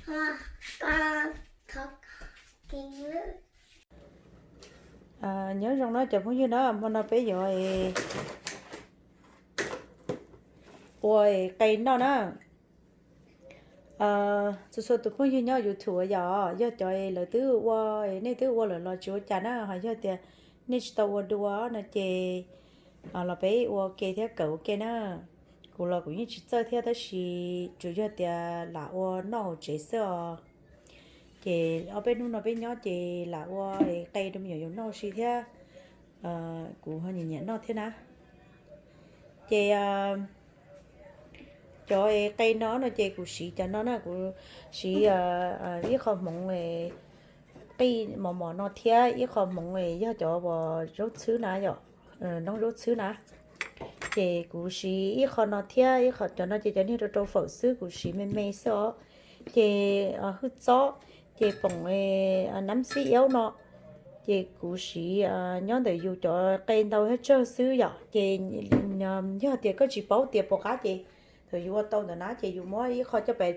Nyob zoo na cov phooj ywg na, hmo no peb yuav ua qe noj na. Txhua txhua tus phooj ywg nyob YouTube yom, yog cov lawv twb ua, nej twb ua lawm los tsis ua cas na, ho yog tias nej tsis tau ua dua no ces los peb ua ke thiab kawm ua ke na. Kuv los kuv yeej tsis txawj thiab tab sis tsuas yog tias lam ua noj hauv tsev xwb os. Ces ob peb hnub no peb nyob ces lam ua qe rau me nyuam yaus noj ua si thiab. Kuv ho nyiam nyiam noj thiab na. Ces cov qe no no ces kuv siv cov no na, kuv siv ib qho hmoov qij mos mos no thiab ib qho hmoov yog cov uas zaub txhwb na yom, noob zaub txhwb na. Ces kuv siv ib qho no thiab ib qho, cov no ces cov niag rau rau fawm xwb, kuv siv me me xwb os. Ces hwj txob, ces poom nab xib iab no, ces kuv siv nyob ntawm yus cov qe ntau thiab tsawg xwb yom. Ces yog tias koj tsis paub tias puas qab ces thaum yus ua tau ntawm na ces yus muab ib qho coj pem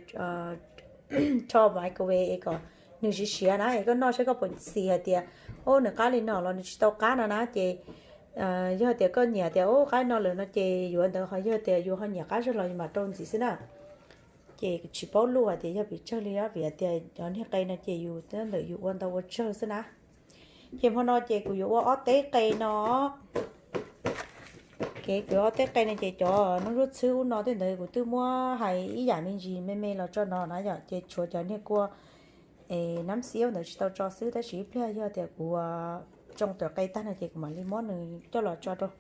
rho microwave es kom nws siav siav na es koj noj saib koj puas xis hais tias, o, nws qab li no los nws tsis tau qab no na. Ces yog tias koj nyiam tias, o, qab no lawm no ces yuav ntawd, ho yog tias yus ho nyiam qab zog los yus mam rau ntxiv xwb na. Ces tsis paub luj hais tias yog pes tsawg li os, vim tias cov niag qe no ces yus ntawm yus ua ntau ua tsawg xwb na. Ces hmo no ces kuv yuav ua ob teb qe no. Ces kuv ua ob teb qe no ces cov noob zaub txhwb ub no tej ntawd kuv twb muab hais ib yam me ntsis me me los tso no na yom, ces tshuav cov niag kua nab xib iab ntawd tsis tau tso xwb, tab sis ib pliag yog tias kuv tsoo cov qe tag no ces kuv mam li muab nws coj los tso rau.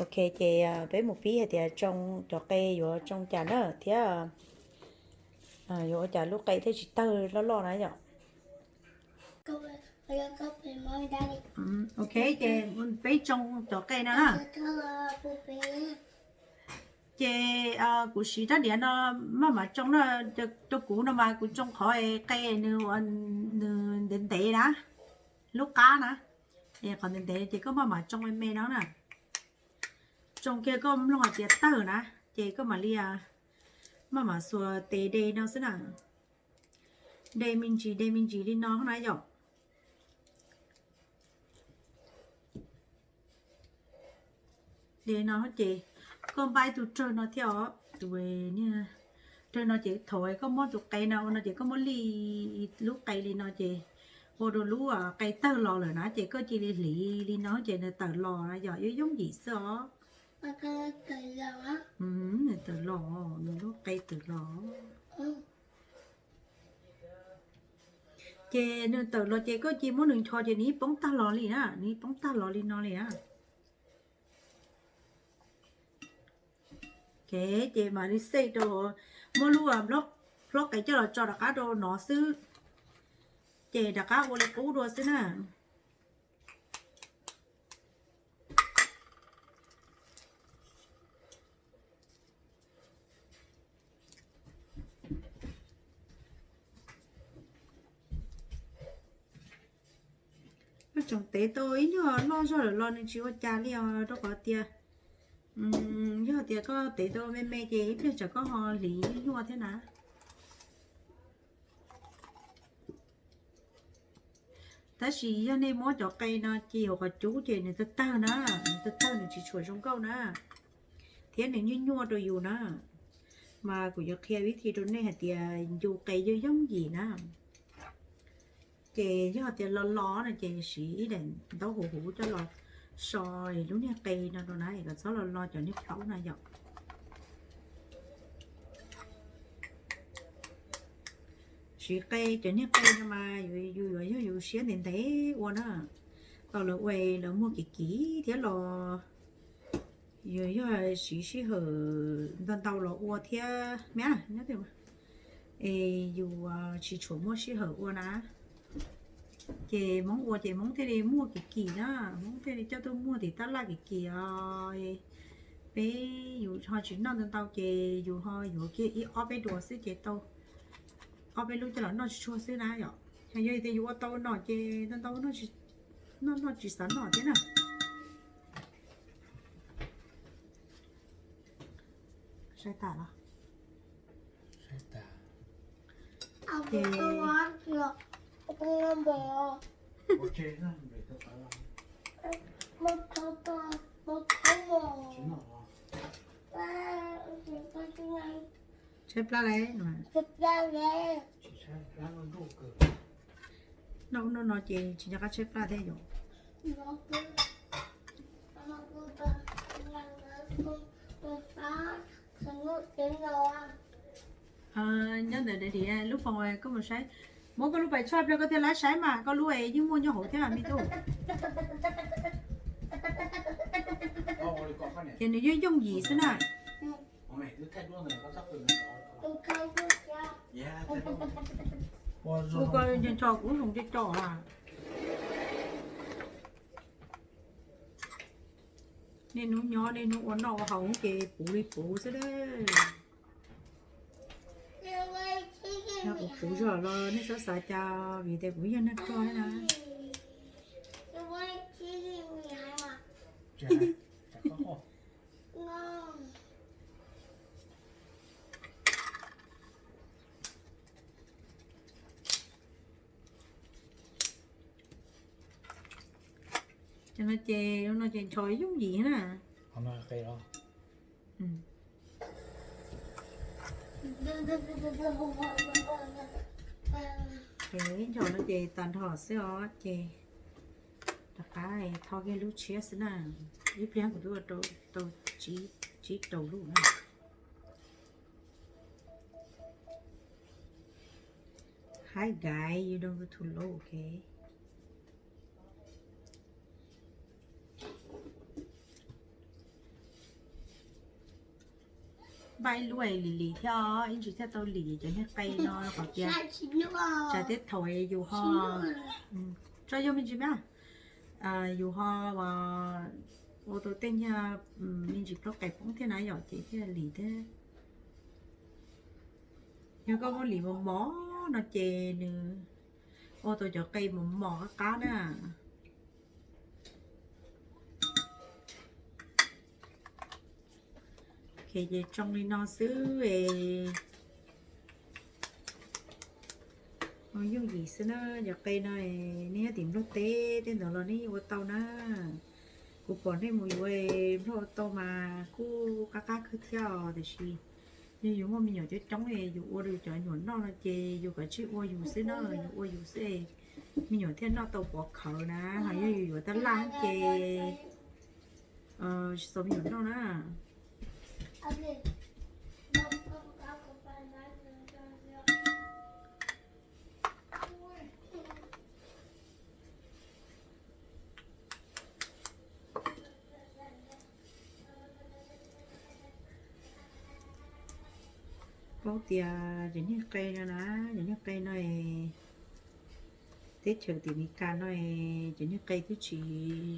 Ok, ces peb mus pib hais tias tsoo cov qe yuav tsoo cas na thiab yuav ua cas lub qe thiaj tsis tawg loj loj na yom. Ok, ces peb tsoo cov qe no na. Ces kuv siv rab diav no maj mam tsoo na, rau kuv no mas kuv tsoo qhov qe nws, nws ntev ntev na, lub qab na, es qhov ntev ntev ces koj maj mam tsoo me me no na. Tsoo kiag koj mloog hais tias tawg na, ces koj mam li maj mam xuas tes de no xwb na. De me ntsis de me ntsis li no na yom. De no ces koj npaj ib tug rawg no thiab os, tus niag rawg no ces thaum koj muab tus qe no ua no ces koj muab li lub qe li no ces ua rau lub qe tawg los lawm na ces koj cia li hliv li no ces nws tawm los na yom, yooj yooj yim xwb os. Nws tawm los, nws lub qe tawm los. Ces nws tawm los ces koj cia muab nws ncho ces nws yeej poob tag los li na, nws yeej poob tag los li no li na. Ces mam li xej rau, muab lub hlob qe coj los tso rov qab rau no xwb, ces rov qab ua li qub dua xwb na. Koj tsoom tev tau ib nyuag loj zog lawm los nws tsis ua cas li os, rau qhov tias yog tias koj tev tau me me ces ib pliag tsam koj ho hliv nyuaj nyuaj thiab na. Tab sis yog nej muab cov qe no ci hauv qhov cub ces nws tawg tawg na, nws tawg tawg nws tsis tshua zoo nkauj na, thiab nws nyuaj nyuaj rau yus na. Mas kuv yuav qhia vib thi rau nej hais tias ncu qe yooj yooj yim na. Ces yog tias los los no ces siv ib daim ntaub huv huv coj los so lub niag qe no rau na, kom txhob los los cov niag plaub na yom. Siv qe, cov niag qe no mas yus yuav yog yus siab ntev ntev ua na, tau lawv ua lawv muag kim kim thiab los yus yog siv sij hawm ntau ntau los ua thiab me, es yus tsis tshua muaj sij hawm ua na. Ces Hmoob ua ces Hmoob thiaj li muag kim kim na, Hmoob thiaj li coj tuaj muag tim tab laj kim kim os. Peb yus ho tsis noj ntau ntau ces yus ho yuav kiag ib ob peb duas xwb ces tau ob peb lub coj los noj tsuag tsuag xwb na yom. Yog tias yus ua tau no ces ntau ntau noj noj tsis xav noj thiab na. Saib tas los? Saib tas. Ces tshaib plab lauj. Noj ub noj no ces tsis nco qab tshaib plab thiab yom. Nyob ntawm daim diav lub foos koj mus saib, muab koj lub pais tshoj pliag koj thiaj laib saib mas koj lub yeej muaj nyob hauv thiab me tub. Ces nws yooj yooj yim xwb na. Ua koj nco nco kuv zoo co co a. Niaj hnub nyob niaj hnub ua noj ua haus ces puv li puv xwb. Yog kuv puv zog los nej txhob xav cas vim tias kuv yog neeg pluag na. Cov no ces, no ces ncho yooj yim na. Ncho no ces tag nrho xwb os ces rov qab tho kiag lub tshiab xwb na. Ib pliag kuv twb ua tau tsib rau lub na. Hi guys, you don't go too low, okay? Npaj ib lub lim lim thiab, ib ntsis thiaj tau lim cov niag qe no qhov tias tsam teb thaum yus ho tso yog me ntsis mas yus ho ua tau tej nyuag me ntsis plaub qe poob thiab na yom, ces thiaj lim thiab. Yog koj muab lim mos mos no ces nws ua tau cov qe mos mos qab qab na. Ces tsoo li no xwb es yooj yim xwb na. Cov qe no nej nyob tim Nplog teb tej ntawd los nej yeej ua tau na. Kuv pom nej mus yuav Nplog ua tau mas kuj qab qab kawg thiab os, tiam sis yog yus muaj me nyuam coob coob es yus ua rau cov me nyuam noj no ces yus kav tsij ua yus xwb na, yus ua yus xwb es me nyuam thiaj noj tau pov khawv na. Ho yog yus yuav tab laj ces tsis txaus me nyuam noj na. Paub tias cov niag qe no na, cov niag qe no teb chaws tim Amelikas no cov niag qe twb tsis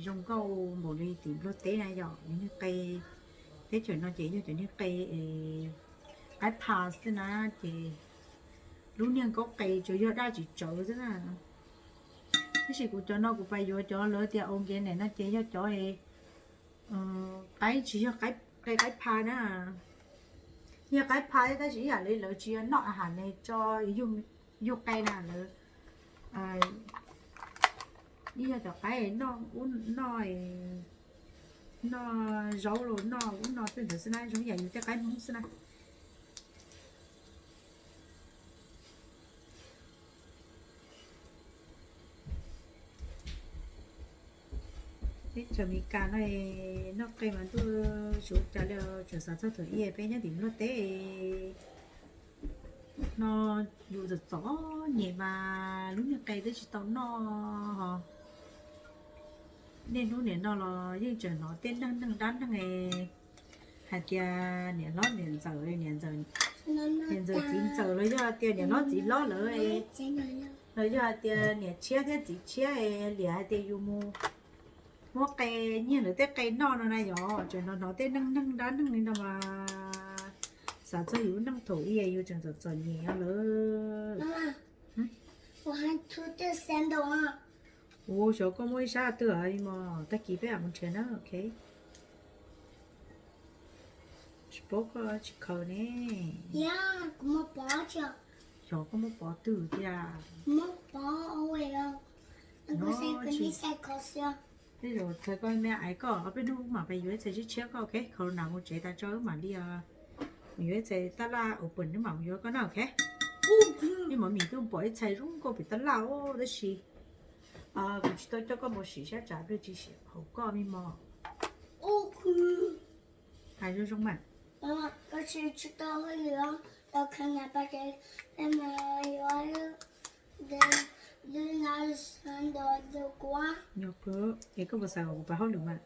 zoo nkauj npaum li tim Nplog teb na yom. Cov niag qe teb chaws no ces yog cov niag qe qaib pha xwb na, ces lub niag nkaub qe tsuas yog daj tsis tsawv xwb na. Tab sis kuv cov no kuv pais yuav cov lawv tias organic no ces yog cov qaib tsis yog qe qaib pha na. Yog qaib pha tab sis ib yam li lawv tsis yog noj a has ne tso yug qe na lawv, ib yog cov qaib noj ub noj, noj zaub los noj ub noj tej ntawd xwb na, zoo yam yus tej qaib Hmoob xwb na. Teb chaws Amelikas no noj qe mas ntuj, tsis ua cas li, tseem xav txog thaum ub peb nyob tim Nplog teb no, yus txom txom nyem mas lub niag qe twb tsis tau noj ho. Niaj hnub niam no los yeej tseem hnov tej neeg neeg dab neeg hais tias niam hlob niam ntxawm, niam ntxawm txiv ntxawm los yog tias niam hlob txiv hlob lawm, los yog hais tias niam tshiab thiab txiv tshiab liam hais tias yus mus muab qe, nyiag lawv tej qe noj no na yom. Tseem hnov hnov tej neeg neeg dab neeg li no mas xav txog yus lub neej thaum ub yus tseem txom txom nyem lawm. Ua xyov koj muaj ib sab twg os, tag kis peb mam mus nrhiav na, ok. Tsis paub koj tsis khaws ne. Xyov koj muab pov twg tiag. Muab pov ua no. Tej zaum txhais koj me aiv koj ob peb hnub mam pais yuav ib txhais tshiab tshiab koj, ok? Corona mus tsev tas tso wb mam li mus yuav ib txhais tab laj open wb mam mus yuav koj na, ok? Ib mov mis twb pom ib txhais zoo nkauj pem tab laj os, tab sis kuv tsis tau coj koj mus sim sab tsam peb tsis sim haum koj me mog. Hais zoo zoo mas. Nyuag kawg, es koj puas xav kom kuv pab hauj lwm mas?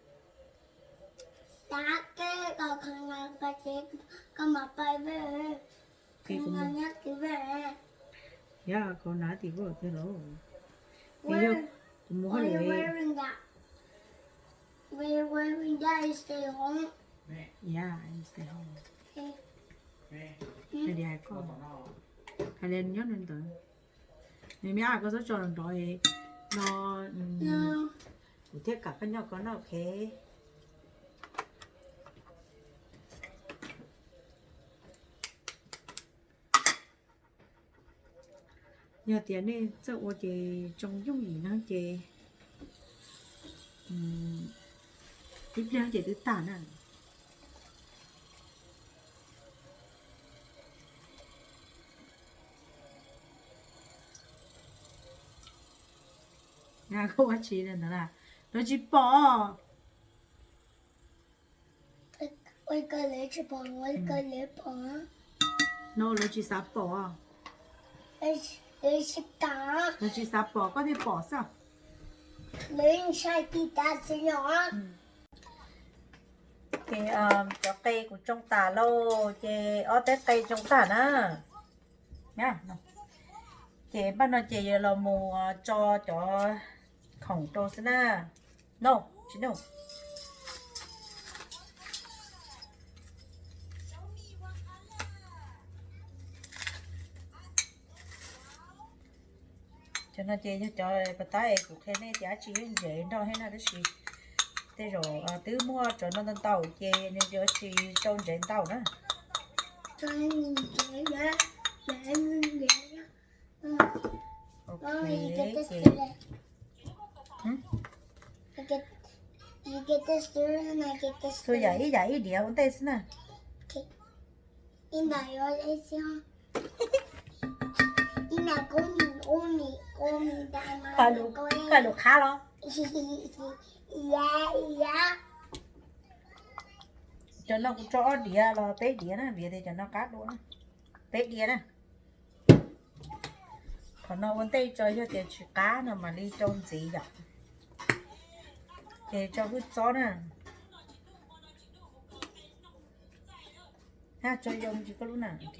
Yog, corona tim vaj tiag los. Yog, kuv mus hauj lwm. Yog, stay home. Hais li hais koj, hais li nyob ntawd. Nws me ab koj txhob tso nrov nrov no, kuv thiaj kam koj nyob ko na, ok? Yog tias nej txawj ua ces tsoo yooj yim no ces ib pliag ces twb tag na. Koj ua tsi ntawd na? Lawv tsis pom. No lawv tsis xav pom. Lawv tsis xav pom koj thiaj pom xwb. Ces cov qe kuv tsoo tas lauj, ces ob teb qe tsoo tag na. Ces npaj no ces yuav los mus tso cov khoom rau xwb na. No, tsis no. Cov no ces yog cov pas tab es kuv qhia nej tias dab tsi yeej ntsev nroj thiab na, tab sis tej zaum twb muaj cov no ntau ntau ces nws yuav tsis tau ntsev ntau na. Ok, ces txhua yam ib yam ib diav ua ntej xwb na. Kha lus qhab los. Cov no kuv tso ob diav los peb diav na, vim tias cov no qab dua na. Peb diav na. Qhov no ua ntej tso, yog tias tsis qab no mam li rau ntxiv yom. Ces tso hwj txob na. Hab tso zoo tsis koj lub na, ok.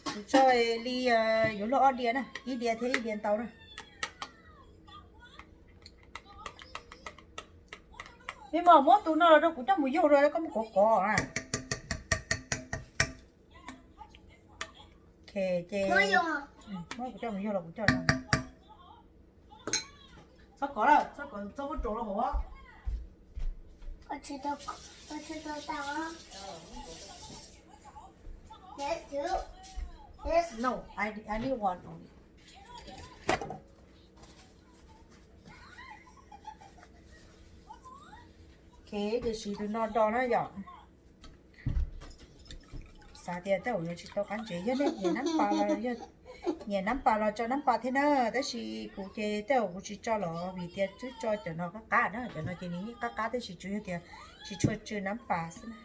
Kuv tso li yuav luag ob diav na, ib diav thiab ib diav ntau na. Me mos, muab tus no los rau kuv coj mus yaug rau koj mus kov kov na. Ok, ces muab kuv coj mus yaug los kuv coj. Txhob kov lawm, txhob kov, txhob muab rau hauv. No, I, I need one only. Ok, tiam sis tus no do na yom. Xav tias tej zaum yuav tsis tau qab ntsev, yog nej nyiam nab pas los, yog nyiam nab pas los tso nab pas thiab na, tab sis kuv ces tej zaum kuv tsis tso los vim tias twb tso cov no qab qab na, cov no ces nws yeej qab qab tab sis tsuas yog tias tsis tshua tsw nab pas xwb na.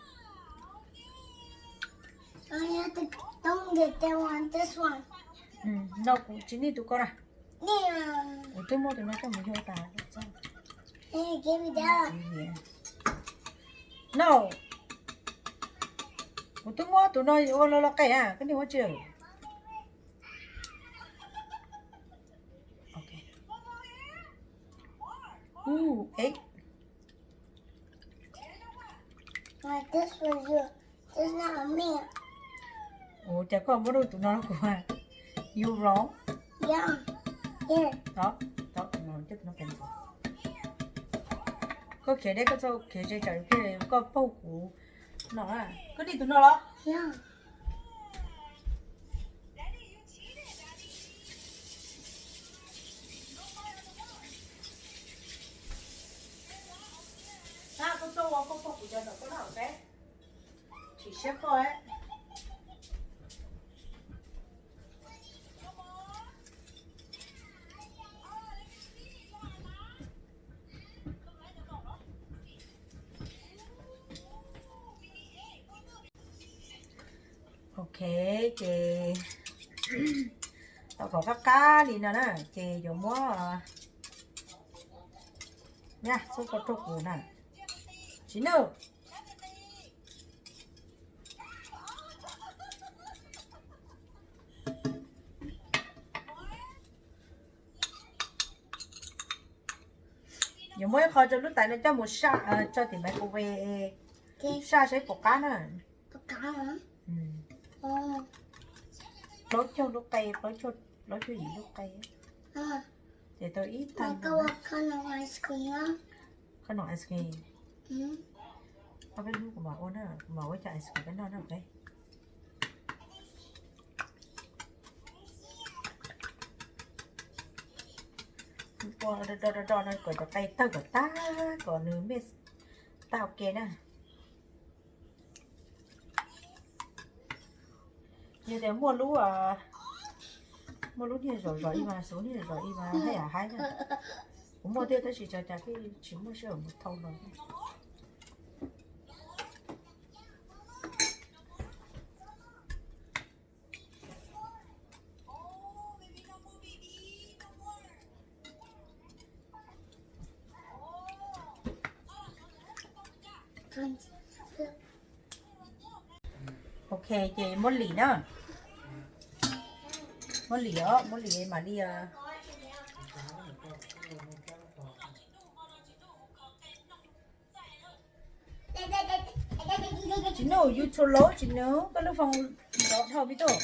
No kuv tsis nij tus ko na. Kuv twb muab tus no coj mus yaug tas. No, kuv twb muab tus no ua lo lo qe a, koj niag ua tsi lawm? Ua cas koj muab rau tus no kuv? You wrong. Koj khiav deb, koj txhob khiav ze tsam koj paug kuv, No, koj nij tus no los? Koj tuaj ua koj pog kuv cov ntawm koj na, ok? Chim siab koj. Ok, ces tau qhov qab qab li no na, ces yuav muab nyaj xub koj rau kuv na. Tsis nug. Yuav muab ib qho rau lub tais no coj mus saj, tso tim microwave, saj saib puas qab na. Plaub caug lub qe, plaub caug yim lub qe. Ces tau ib tag. Qhov no ice cream. Ob peb hnub kuv mam ua na, kuv mam ua cov ice cream peb noj na, ok. Ua do do do no kom cov qe tawg kom tag, kom nws mix tag ua ke na. Yog tias muaj lub, muaj lub niag zom zom ib mas, xub niag zom zom ib mas haj yam haib na. Kuv muaj thiab tab sis cas cas peb tsis muaj sij hawm mus thau los. Ok, ces muab lim na. Muab lim os, muab lim mam li. Tsis nug, YouTube laub tsis nug, koj lub foos nrov dhau pib tuaj.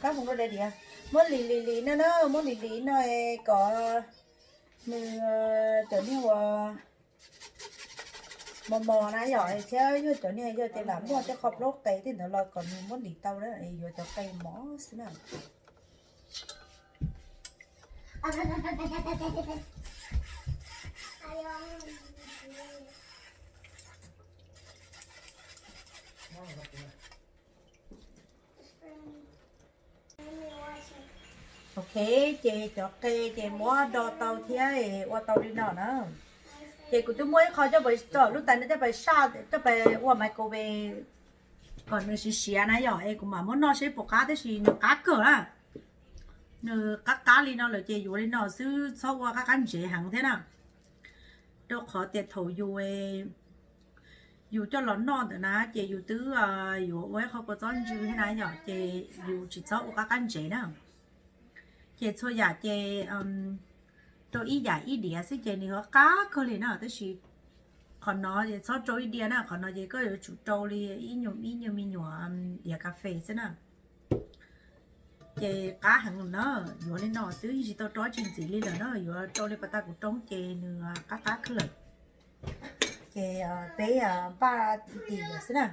Kab foos rau daim diav. Muab lim lim lim no na, muab lim lim no kom nws cov niag uas mos mos na yom, thiab yog cov niag yog tias lam muaj tej qho plaub qe tej ntawd los kom nws muab lim tau na, yuav cov qe mos xwb na. Ok, ces cov qe ces muab do tau thiab ua tau li no na. Ces kuv twb muab ib qho coj pais tso lub tais no coj pais saj, coj pais ua microwave kom nws siav siav na yom, es kuv mam muab noj seb puas qab, tab sis nws qab kawg na. Nws qab qab li no lawm ces yuav li no xwb, txhob ua qab qab ntsev heev thiab na. Rau qhov tias thaum yus, yus coj los noj ntawm na ces yus twb yuav ua ib qho kua txob ntsw thiab na yom, ces yus tsis txhob ua qab qab ntsev na. Ces txhua yam ces rau ib yam ib diav xwb ces nws qab kawg li na, tab sis qhov no ces txhob rau ib diav na, qhov no ces koj yuav tsum rau li ib nyuag ib nyuag me nyuam diav kas fes xwb na. Ces qab heev na, yuav li no xwb, yeej tsis tau rau tsis ntxiv li lawm na, yuav rau li pas tas kuv rau ces nws qab qab kawg lawm. Ces peb npaj ntim lawm xwb na.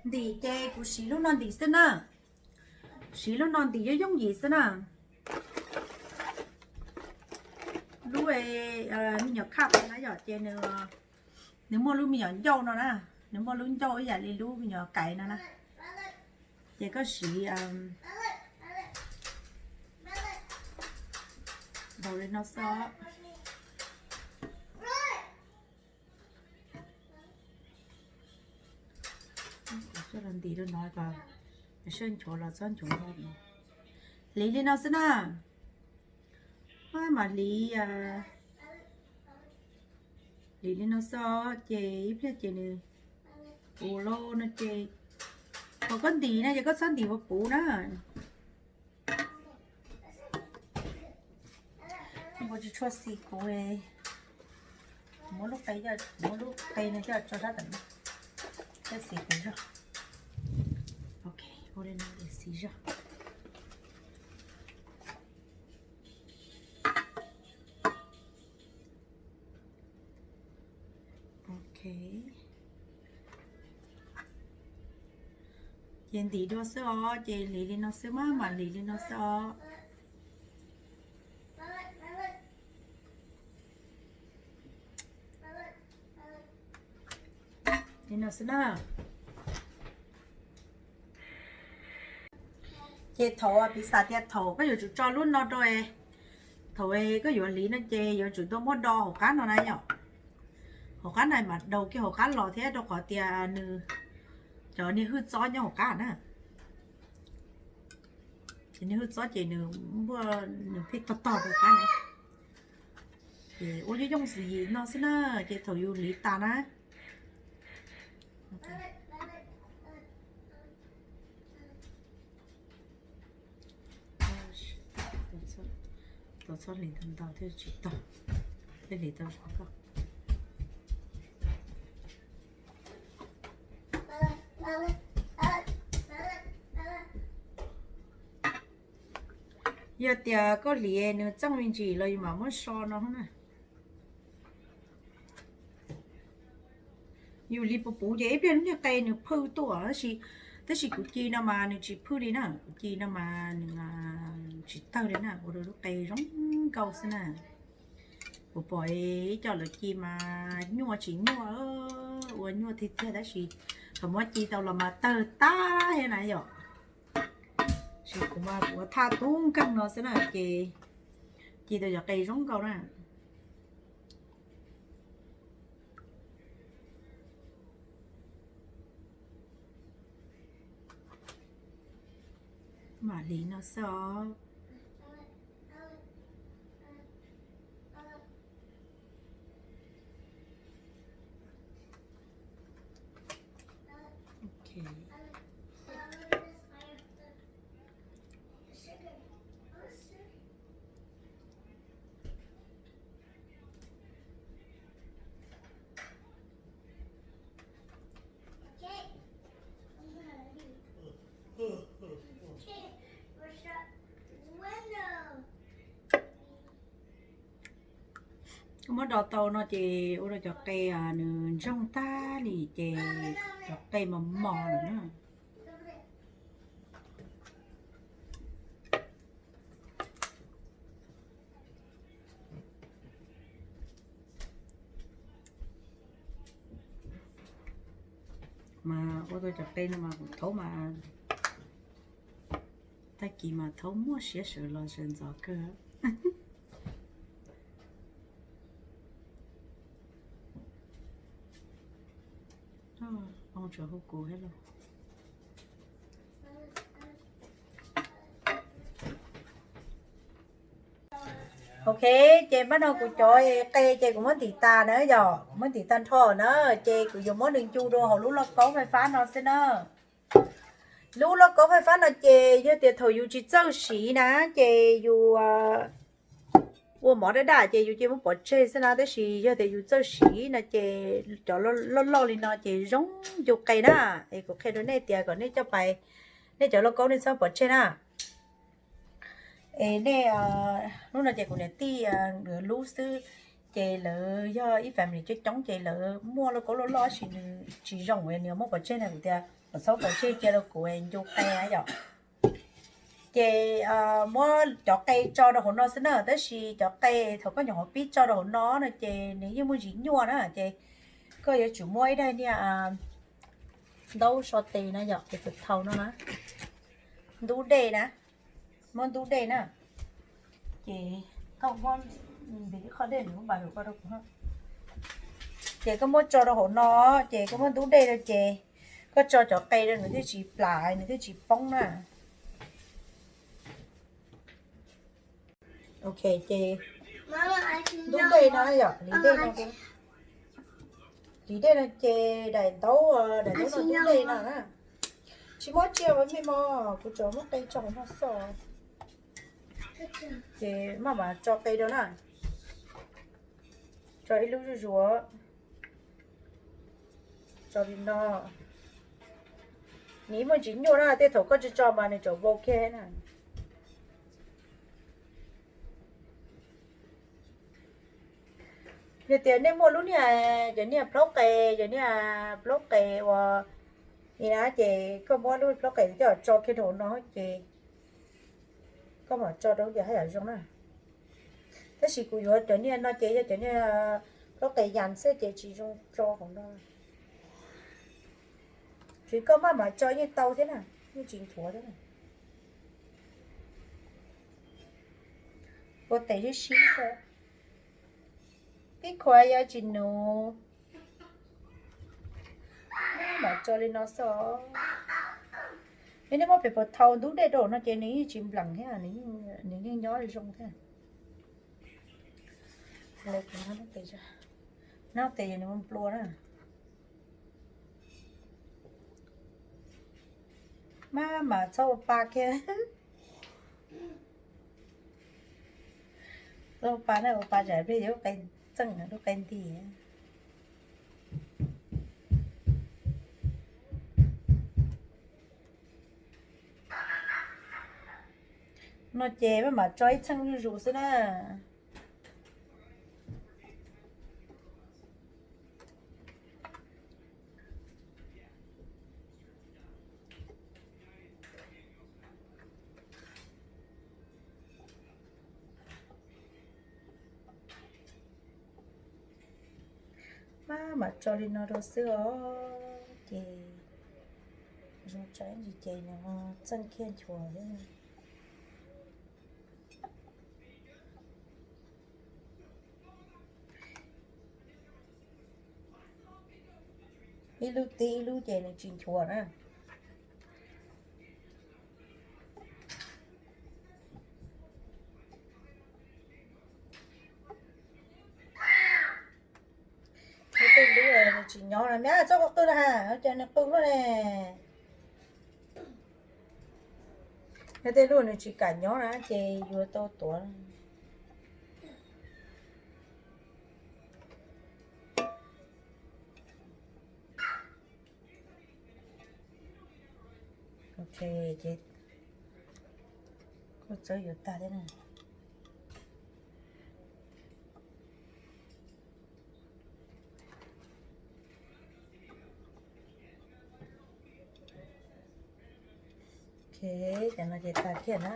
Ntim ces kuv siv lub no ntim xwb na. Siv lub no ntim yooj yooj yim xwb na. Lub me nyuam khaj na yom, ces nws muaj lub me nyuam ncauj no na, nws muaj lub ncauj ib yam li lub me nyuam kais no na. Ces koj siv ntaus li no xwb. Coj los ntim rau no kom saj nchuav los txhob nchuav. Hliv li no xwb na. Mam hliv, hliv li no xwb ces ib pliag ces nws puv lauj no ces, thaum koj ntim na ces koj txhob ntim puv puv na. Kuv tsis tshua xis kuv, muab lub qe, muab lub qe no coj tso sab tawm no. Coj xis zog. Ok, ua li no xis zog. Ok. Ces ntim dua xwb os, ces hliv li no xwb mas mam hliv li no xwb os. Li no xwb na. Ces thaum piv xam tias thaum koj yuav tsum tso lub no rau, thaum koj yuav hliv no ces yuav tsum tau muab do hauv qab no na yom. Hauv qab na mas daus kiag hauv qab los thiab rau qhov tias nws, cov niag hwj txob nyob hauv qab na. Ces niag hwj txob ces nws, nws pheej tog tog rau qab na. Ces ua yooj yooj xwm yim no xwb na, ces thaum yus hliv tas na. Tau txhob hliv ntau ntau thiaj tsis tog, thiaj hliv tau zoo nkauj. Yog tias koj hliv nws txooj me ntsis los yus mam muab so no na. Yus hliv puv puv ces ib pliag lub niag qe nws phwj tuaj tab sis, tab sis kuv ci no mas nws tsis phwj li na, kuv ci no mas nws tsis tawg li na, ua rau lub qe zoo nkauj xwb na. Kuv pom ib co lawv ci mas nyuaj tsis nyuaj, ua nyuaj tiag tiag tab sis thaum muab ci tau los mas tawg tag thiab na yom. Tab sis kuv mas kuv ua thaj tub nkeeg no xwb na ces ci tau cov qe zoo nkauj na. Mam hliv no xwb os. Muab do tau no ces ua rau cov qe nws ntsoog tag li ces cov qe mos mos lawm na. Mas ua tau cov qe no mas kuv thaub mas, tag kis mas thaub muaj siab sawv los sawv ntxov kawg. Hu kuv thiab los. Ok, ces npaj no kuv cov qe ces kuv muab ntim tas na yom, kuv muab ntim tag nrho na, ces kuv yuav muab nws ncu rau hauv lub lauj kaub fais fab no xwb na. Lub lauj kaub fais fab no ces yog tias thaum yus tsis txawj siv na, ces yus ua mov daj daj ces yus cia muab pov tseg xwb na, tab sis yog tias yus txawj siv no ces cov loj loj li no ces zoo ncu qe na. Es kuv qhia rau nej tias kom nej coj pais, nej cov lauj kaub nej txhob pov tseg na. Es nej, hnub no ces kuv niam tij nkawd lub xwb, ces lawv yog ib family coob coob ces lawv muaj lauj kaub loj loj tab sis nws tsis zoo, nws muab pov tseg na, kuv tias kom txhob pov tseg cia rau kuv ncu qe na yom. Ces muab cov qe tso rau hauv no xwb na, tab sis cov qe thaum koj nyuam qhuav pib tso rau hauv no no ces nws yeej muaj ntsis nyuaj na, ces koj yuav tsum muab ib daim niag ntaub so tes na yom, tes thau no na, ntub dej na, muab ntub dej na. Ces koj muab, ntim ib qho dej nws muab npas rau koj rau kuv. Ces koj muab tso rau hauv no, ces koj muab ntub dej rau ces koj tso cov qe rau nws thiaj tsis plam nws thiaj tsis poob na. Ok, ces ntub dej no yom, hliv dej no, hliv dej no ces daim ntaub, daim ntaub no ntub dej no na. Tsis muab tsiaj ua me mos, kuv tsuas muab qe tso hauv no xwb. Ces maj mam tso qe rau na. Tso ib lub zuj zus. Tso li no. Nws muaj ntsis nyuaj na, tej thaum koj tsis tso mas nws tseem vau kiag na. Yog tias nej muaj lub niag, cov niag plaub qe, cov niag plaub qe uas i na ces koj muab lub plaub qe coj tso kiag rau hauv no ces koj mam tso rau ces haj yam zoo na. Tab sis kuv yuav cov niag no ces yog cov niag plaub qe yas xwb ces tsis zoo tso hauv no. Tsis, koj maj mam tso yeej tau thiab na, yeej tsis nchuav thiab na. Ua tes sib sib xwb. Ib khuav yuav tsis nuv. Maj mam tso li no xwb os. Yog nej muab pem puas thau ntub dej rau no ces nws yeej tsis nplees thiab, nws yeej nyob zoo thiab. Nab tes nws nplua na. Maj mam txhob ua pa kiag. Txhob ua pa na, ua pa tsam pliag yuav lub qe txeej lub qe nti. No ces maj mam tso ib txheej zuj zus xwb na. Maj mam tso li no rau xwb os, ces zoo tso ib ntsis ces nws ho txeej kiag nchuav thiab. Ib lub tib ib lub ces nws tsis nchuav na. Nyob tej lub nws tsis nyob na, me txhob qw qw na ha, cas nws qw luaj ne. Nyob tej lub nws tsis kam nyob na ces yuav tau tuav. Ok, ces kuj txawb yuav tag thiab na. Ok, cov no ces tag kiag na.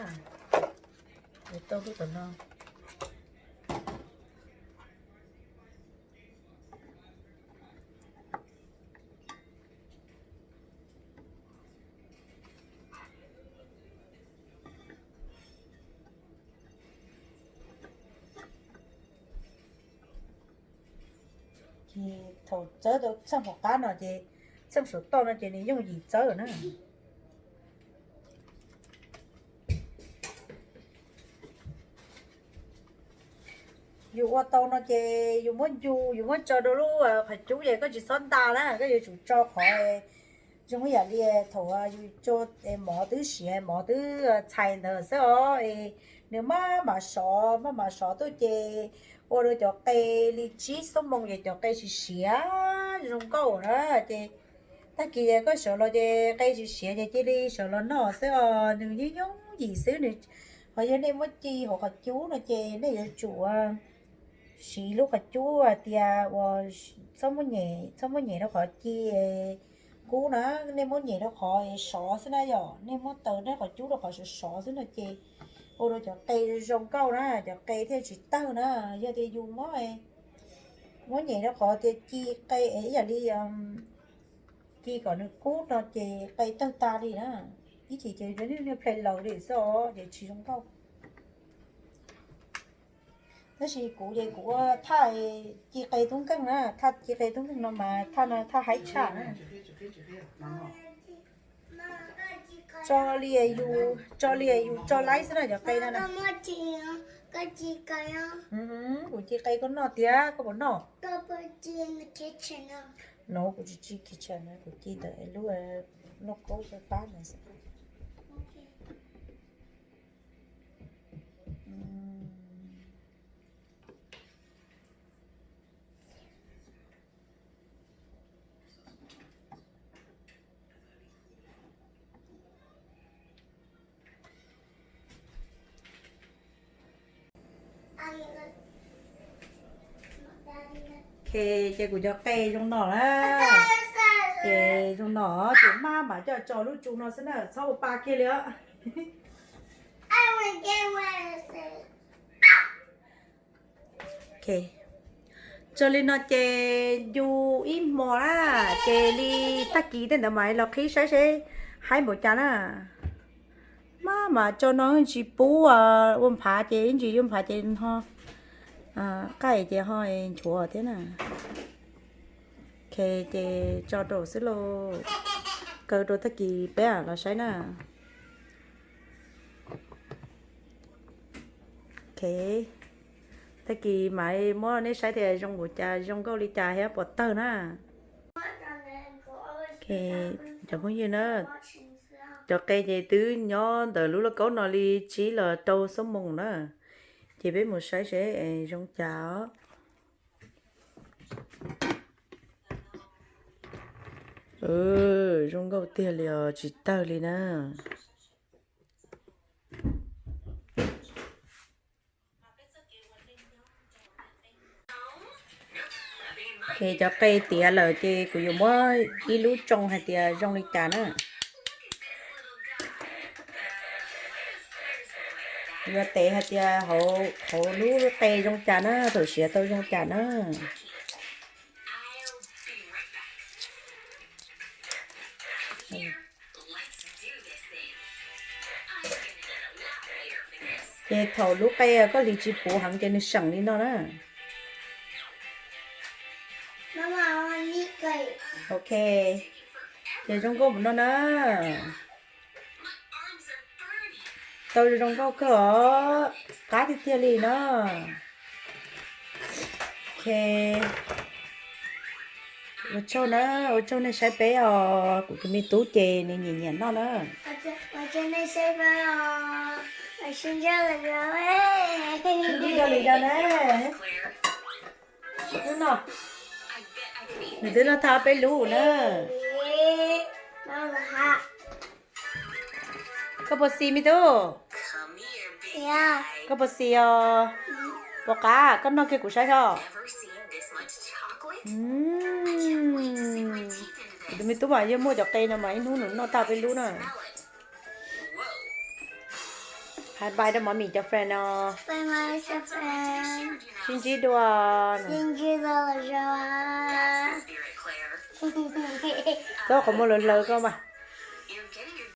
Yuav tau lub tom no. Ces thaum txawb tau txheej hauv qab no ces txheej saum toj no ces nws yooj yim txawb na. Yus ua tau no ces yus muab ncu, yus muab tso rau lub qhov cub ces koj tsis txhob nta na, koj yuav tsum tso qhov zoo ib yam li thaum yus tso mov twb siav, mov twb txhais ntawd xwb os. Nws maj mam sov, maj mam sov tuaj ces ua rau cov qe li tsib xuab moos ces cov qe tsis siav zoo nkauj na. Ces tag kis koj sawv los ces qe tsis siav ces cia li sawv los noj xwb os, nws yeej yooj yim xwb. Nws ho yog nej muab ci hauv qhov cub no ces nej yuav tsum siv lub qhov cub hais tias uas txhob muab nyem, txhob muab nyem rau qhov ci kub na, nej muab nyem rau qhov sov xwb na yom, nej muab taws nej qhov cub rau qhov sov sov xwb no ces ua rau cov qe zoo nkauj na, cov qe thiaj tsis tawg na. Yog tias yus muab, muab nyem rau qhov tias ci qe es ib yam li ci kom nws kub no ces qe tawg tag li na. Ib chim ces niag niag play laus li xwb os, ces tsis zoo nkauj. Tab sis kuv ces kuv ua thaj ci qe tub nkeeg na, thaj ci qe tub nkeeg no mas thaj no thaj haib tshaj na. Tso li yus, tso li yus tso laib xwb na cov qe no na. Kuv ci qe koj noj tiag, koj puas noj? No kuv tsis ci kitchen na, kuv ci ntawm lub lauj kaub pab ntawd xwb. Ok, ces kuv cov qe zoo no na. Ces zoo no, ces maj mam coj tso lub tsu no xwb na, txhob ua pa kiag li os. Tso li no ces ncu ib hmo na, ces li tag kis tej ntawd mam los qhib saib seb haib npaum cas na. Maj mam tso no tsis pub ua nphav ces ib ntsis yuav nphav ces ho qaij ces ho nchuav thiab na. Ok, ces tso rau xwb lauj, kaw rau tag kis peb los saib na. Ok, tag kis mam muab nej saib tias zoo npaum cas, zoo nkauj li cas thiab puas tawg na. Ok, cov phooj ywg na, cov qe ces twb nyob ntawm lub lauj kaub no li tsib los rau xuab moos na, ces peb mus saib seb zoo cas os. Zoo nkauj tiag li os, tsis tawg li na. Ces cov qe tiav lawm ces kuv yuav muab ib lub tsoo hais tias zoo li cas na. Yuav tev hais tias hauv lub qe zoo cas na, thaum siav tau zoo cas na. Ces thaum lub qe koj hliv tsis puv heev ces nws seem li no na. Ok, ces zoo nkauj mus no na. Tau zoo nkauj kawg os, qab tiag tiag li no. Ok, ua tsaug na, ua tsaug nej saib peb os, kuv tus me tub ces nws nyiam nyiam noj na. Sib ntsib dua li no na. Hnub no nws twb noj tag peb lub na. Koj puas xis me tub? Koj puas xis os? Puas qab? Koj noj kiag kuv saib os. Kuv tus me tub mas yeej muaj cov qe no mas ib hnub nws noj tag peb lub na. Hais bye rau Mommy cov friend no. Sib ntsib dua. Txhob qhov muag hlaws hlaws koj mas.